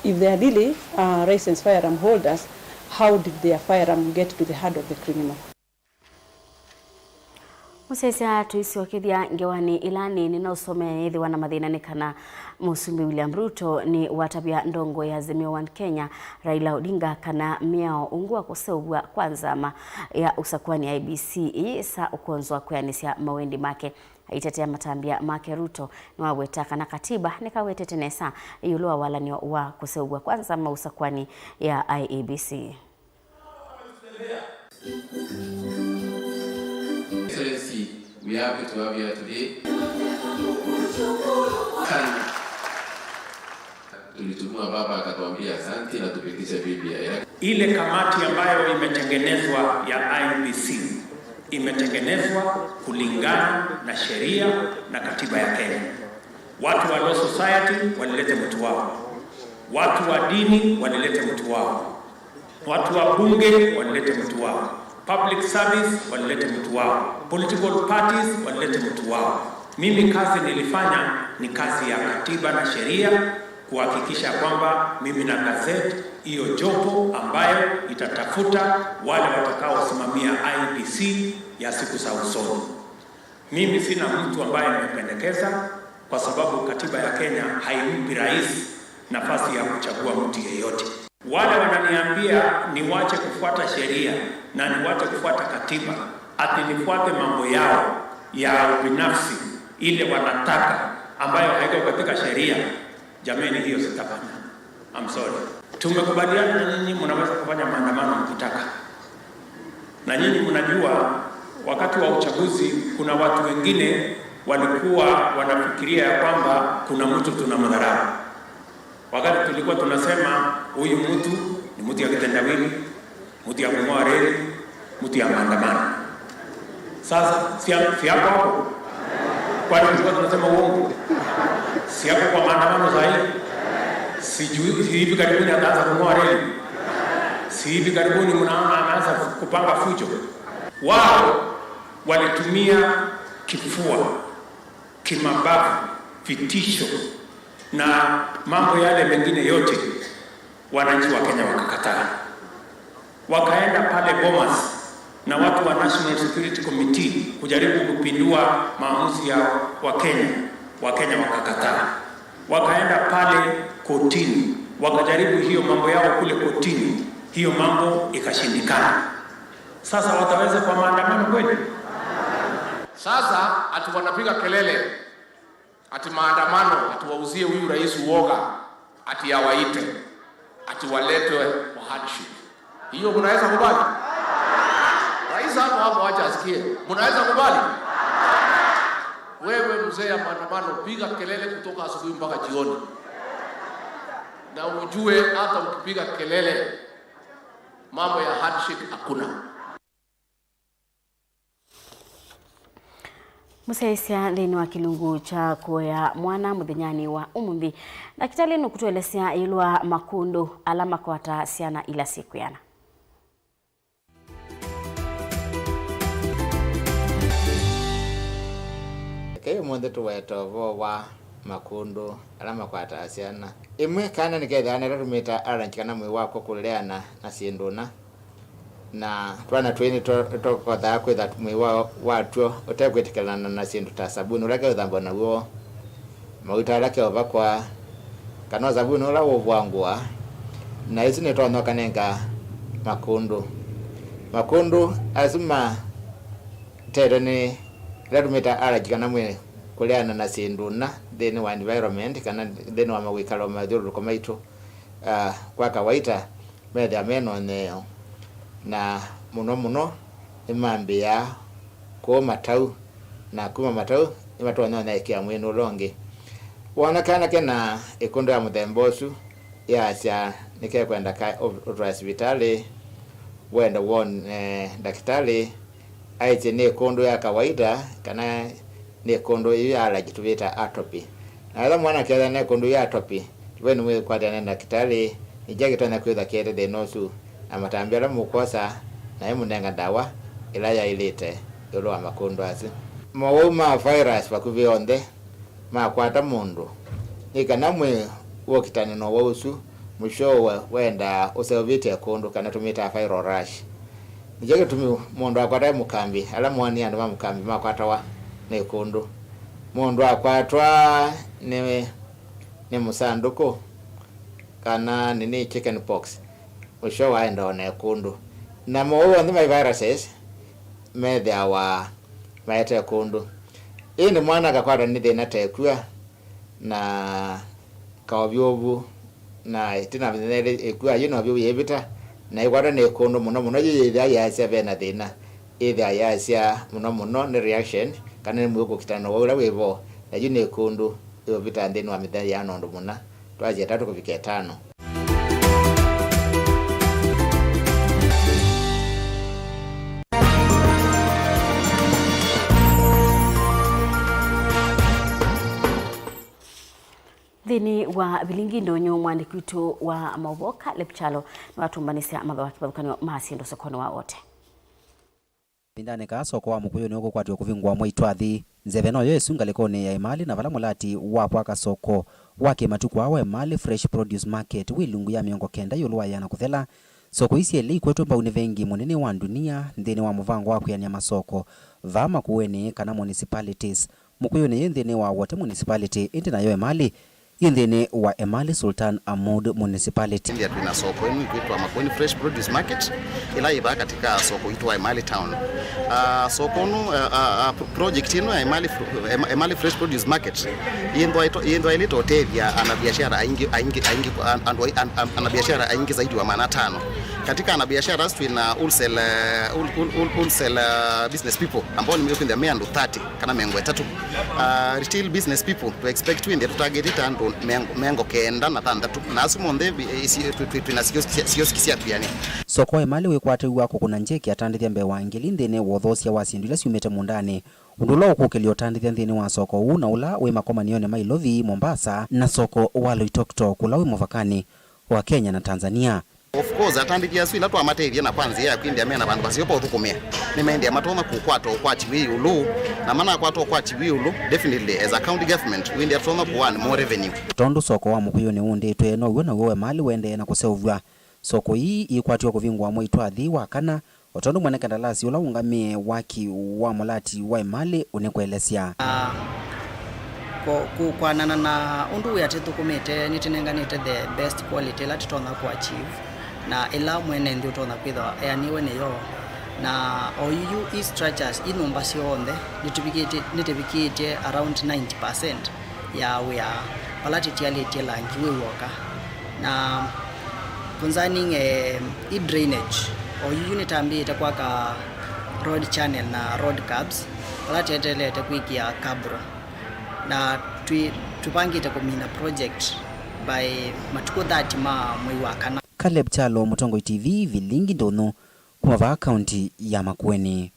if they are really, uh, licensed firearm holders, how did their firearm get to the hand of the criminal? Mũsyaĩĩsya, tũisyokethya ngewanĩ ĩla nĩnĩ, no ũsomea yĩthĩwa na mathĩna nĩ kana Mũsumbĩ William Ruto nĩwatavya ndongoi ya Azimio One Kenya, Raila Odinga, kana mĩao ungu wa kũseũvw'a kwa nzama ya ũsakuani, I E B C, ĩyĩsa ũkonzwa kwĩanĩsya mawendi make. Aitetea matambya make, Ruto nĩwaweta kana katiba nĩkawetete nesa ĩũlũ wa walany'o wa kũseũvw'a kwa nzama ũsakuani ya I E B C. Excellency, we are happy to have you here today. Sana. Tulitumwa baba akatuambia asante na tupitishe B B I. Ile kamati ambayo imetengenezwa ya I E B C imetengenezwa kulingana na sheria na katiba ya Kenya. Watu wa Law Society walilete mtu wao, watu wa dini walilete mtu wao, watu wa bunge walilete mtu wao, public service walilete mtu wao, political parties walilete mtu wao. Mimi kazi nilifanya ni kazi ya katiba na sheria, kuhakikisha kwamba mimi na gazette hiyo jopo ambayo itatafuta wale watakaosimamia I E B C ya siku za usoni. Mimi sina mtu ambaye nimependekeza, kwa sababu katiba ya Kenya haimpi rais nafasi ya kuchagua mtu yeyote. Wale wananiambia niwache kufuata sheria na niwache kufuata katiba, ati nifuate mambo yao ya ubinafsi, ile wanataka, ambayo haiko katika sheria, jameni, hiyo sitafanya. I'm sorry. Tumekubaliana na nyinyi, mnaweza kufanya maandamano mkitaka. Na nyinyi mnajua, wakati wa uchaguzi kuna watu wengine walikuwa wanafikiria ya kwamba kuna mtu tunamdharau. Wakati tulikuwa tunasema huyu mtu ni mtu ya kitendawili, mtu ya kung'oa reli, mtu ya maandamano. Sasa, si ya-, si yako hapo? Kwani tulikuwa tunasema uongo? Si yako kwa maandamano saa hii? Sijui, si hivi karibuni ataanza kung'oa reli? Si hivi karibuni mnaona anaanza kupanga fujo? Wao walitumia kifua, kimabavu, vitisho na mambo yale mengine yote, wananchi wa Kenya wakakataa. Wakaenda pale Bomas na watu wa National Security Committee kujaribu kupindua maamuzi ya Wakenya, Wakenya wakakataa. Wakaenda pale kotini, wakajaribu hiyo mambo yao kule kotini, hiyo mambo ikashindikana. Sasa wataweza kwa maandamano kweli? Sasa ati wanapiga kelele, ati maandamano, ati wauzie huyu rais uoga, ati awaite, ati waletwe kwa hardship. Hiyo mnaweza kubali? Rais hapo hapo, acha asikie. Mnaweza kubali? Wewe mzee ya maandamano, piga kelele kutoka asubuhi mpaka jioni, na ujue hata ukipiga kelele, mambo ya handshake hakuna. Mũsyaĩĩsya nthĩnĩ wa kĩlungu kya kũea mwana mũthenyanĩ wa ũmũnthĩ, ndakĩtalĩ nũkũtũelesya ĩũlũ wa makũndũ ala makwataa syana ila syĩkwĩana. Eke ũmũnthĩ tũwete ũvoo wa makũndũ ala makwataa syana. Ĩmwe, kana nĩkethĩawa nĩtũtũmĩte allergy kana mwĩĩ wakwa kũleana na syĩndũ na, na twana twĩĩ nĩtũkothaa kwĩtha mwĩĩ wa, watw'o ũtekwĩtĩkĩlana na syĩndũ ta savunĩ ũla keũthambwa naw'o, mauta ala keũvakwa, kana o savunĩ ũla ũvwangũa, na ĩsu nĩtonya ũkanenga makũndũ. Makũndũ asu matetwe nĩ ĩla tũmĩtaa allergy kana mwĩĩ kũleana na syĩndũ na nthĩnĩ wa environment kana nthĩnĩ wa mawĩkalo mathyũlũlũko maitũ, ah, kwa kawaita methĩawa me na ũnyeo, na mũno mũno nĩmambĩĩaa kũũma tau, na kuma matau nĩmatonya ũnyaĩĩkĩa mwĩĩnĩ ũla ũngĩ. Woona kana ke na ĩkũndũ ya mũthemba ũsu, yaasya nĩkekwenda ka-, ũ-, ũtwae sivitalĩ, wende wone ndakĩtalĩ, aĩtye nĩ ĩkũndũ ya kawaida kana nĩ ĩkũndũ ĩyo ya allergy tũvĩta atopy. Na ethĩwa mwana akethĩa na ĩkũndũ ya atopy, tũveni mwĩkwatĩa na ndakĩtalĩ nĩ kyaũ kĩtonya kwĩthwa kĩete thĩna ũsu, na matambya ala mũkwosa na ĩmũnenga ndawa ĩla yaĩlĩte ĩũlũ wa makũndũ asu. Mowau ma virus vakuvĩ onthe makwata mũndũ, nĩ kana mwĩĩ wokitane na ũwau ũsu, mũsyowe wendaa ũseũvĩtye ĩkũndũ kana tũmĩtaa viral rash. Nĩkyo kĩtumi mũndũ akwatawa nĩ mũkambi, ala moonĩ andũ ma mũkambi makwatawa nĩ ĩkũndũ. Mũndũ akwatwa nĩ, nĩ mũsandũkũ kana nĩ, nĩ chicken pox, mũsyowe aenda o na ĩkũndũ. Na mowau onthe ma viruses methĩawa maete ĩkũndũ. Ĩndĩ mwana akakwatwa nĩ thĩna ta ĩkw'a na kaũvyũvu, na ĩtina mĩthenya ĩlĩ ĩkw'a yĩ na ũvyũvu yĩvĩta, na ĩkwatwa nĩ ĩkũndũ mũno mũno, yĩ yĩthĩa yĩasya ve na thĩna, yĩthĩa yĩasya mũno mũno nĩ reaction, kana nĩ mwĩĩ kũkitana na ũwau ũla wĩ vo, na yu nĩ ĩkũndũ ĩũvĩta nthĩnĩ wa mĩthenya yĩana ũndũ mũna, twasye ĩtatũ kũvika ĩtano. Nthĩnĩ wa vilingi ndonyo, mwandĩki witũ wa maũvoo Caleb Kyalo nĩwatũmbanĩsya matho wa kĩvathũkany'o ma syĩndũ sokonĩ wa Wote. Ĩvindanĩ kaa soko wa Mũkũyũ nĩũkũkwatw'a kũvingũa mwei twathi. Nzeve noyo ĩsu ngalĩkonĩ ya Emali, na vala mũlati wa kwaka soko wa kĩmatukũ wa Emali Fresh Produce Market wĩ ilungu ya mĩongo kenda ĩũlũ wa yĩana kũthela. Soko ii syelĩ ikwetwe mbau nĩ vengi mũnene wa ndunia nthĩnĩ wa mũvango wa kwĩanĩa masoko vaa Makueni kana municipalities. Mũkũyũnĩ yĩ nthĩnĩ wa Wote Municipality, ĩndĩ nayo Emali yĩ nthĩnĩ wa Emali Sultan Ahmud Municipality. India twĩna soko ĩno ĩkwĩtwa Makueni Fresh Produce Market, ĩla yĩ vaa katika soko itũ wa Emali Town. Ah, soko ĩno, ah, ah, ah, project ĩno ya Emali Fr-, Em-, Emali Fresh Produce Market yĩnthwa ĩto-, yĩnthwa ĩlĩte ũtethya anabiashara aingĩ, aingĩ, aingĩ, an-, andũ ai-, an-, an-, anabiashara aingĩ zaidi wa maana tano katika anabiashara asu twĩna wholesale, eh, whole-, whole-, whole-, wholesale, eh, business people ambao nĩmekwĩthĩa me andũ thirty kana mĩongo ĩtatũ. Ah, retail business people, to expect twĩndĩ tũtargetĩte andũ mĩongo, mĩongo kenda na thanthatũ, na asu monthe vi-, eh, isi-, twi-, twi-, twĩna sioski sya, sioski sya kwianĩa. Soko wa Emali wĩkwatĩw'a kũkũna njeki atandĩthya mbee wa ngili nthĩnĩ wa ũthoosya wa syĩndũ ila syumĩte mũũndanĩ, ũndũ ũla ũkũkĩlya ũtandĩthya nthĩnĩ wa soko ũũ na ũla wĩ makomanĩonĩ ma Ilovi, Mombasa, na soko wa Loitoktok ũla wĩ mũvakanĩ wa Kenya na Tanzania. Of course, atandĩki asu ĩla twamatethya na kwa nzĩa ya kwĩndĩa mena vandũ vaseo pa ũthũkũmĩa, nĩmaendea matonya kũkwata ũkwati wĩ ĩũlũ, na manakwata ũkwati wĩ ĩũlũ, definitely as a county government wĩndĩa tũtonya kũearn more revenue. Tondũ soko wa Mũkũyũ nĩũndĩtwe, now'o naw'o wa Emali ũendee na kũseũvw'a. Soko ii ikwatiwe kũvingũa mwei twathi wa kana, o tondũ mwene kandalasi ũla ũũngamĩe waki wa mũlati wa Emali ũnĩkũelesya. Ah, Kũ-, kũ-, kwanana na ũndũ wĩa tĩthũkũmĩte, nĩtĩnenganĩte the best quality ĩla tũtonya kũ achieve, na ĩla mwene nthĩ ũtonya kwĩthĩwa eanĩwe nĩyo. Na oyuyu i structures, i nyũmba syonthe, nĩtũvikĩtye, nĩtĩvikĩtye around ninety percent ya wĩa vala tĩtialĩtye langi wĩ w'oka. Na concerning, eh, i drainage, oyuyu nĩtambĩĩte kwaka road channel na road curbs, vala tĩeteelete kwĩkĩa cabro. Na twĩ-, tũvangĩte kũmina project by matukũ thirty ma mwei wa kana. Caleb Kyalo, Mũtongoi T V, Vilingi Ndũnyũ, kuma vaa kaunti ya Makueni.